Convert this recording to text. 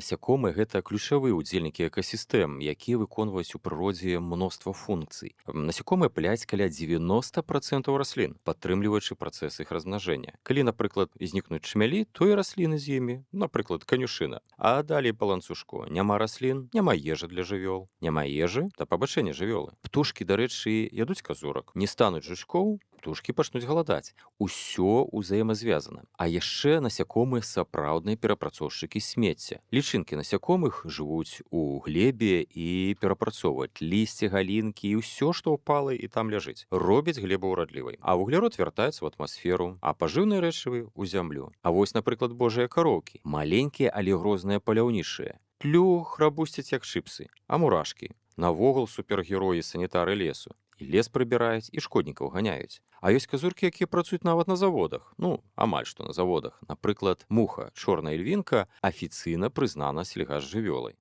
Насякомыя — гэта ключавыя ўдзельнікі экасістэм, якія выконваюць у прыродзе мноства функцый. Насякомыя пыляць каля 90% раслін, падтрымліваючы працэс іх размнажэння. Калі, напрыклад, знікнуць чмялі, то і расліны з імі, напрыклад, канюшына. А далей па ланцужку: няма раслін, няма ежы для жывёл, няма ежы, да пабачэння, жывёлы. Птушкі, дарэчы, ядуць казурак. Не стануць жучкоў, птушкі пачнуць галадаць. Усё ўзаемазвязана. А яшчэ насякомыя — сапраўдныя перапрацоўшчыкі смецця. Лічынкі насякомых жывуць у глебе і перапрацоўваюць лісце, галінкі і ўсё, што ўпала і там ляжыць. Робяць глебу ўрадлівай. А вуглярод вяртаецца ў атмасферу, а пажыўныя рэчывы — ў зямлю. А вось, напрыклад, божыя кароўкі. Маленькія, але грозныя паляўнічыя. Тлю храбусцяць, як чыпсы, а мурашкі — наогул супергероі, санітары лесу. І лес прыбіраюць, і шкоднікаў ганяюць. А ёсць казуркі, якія працуюць нават на заводах. Ну, амаль што на заводах. Напрыклад, муха чорная львінка афіцыйна прызнана сельгасжывёлай.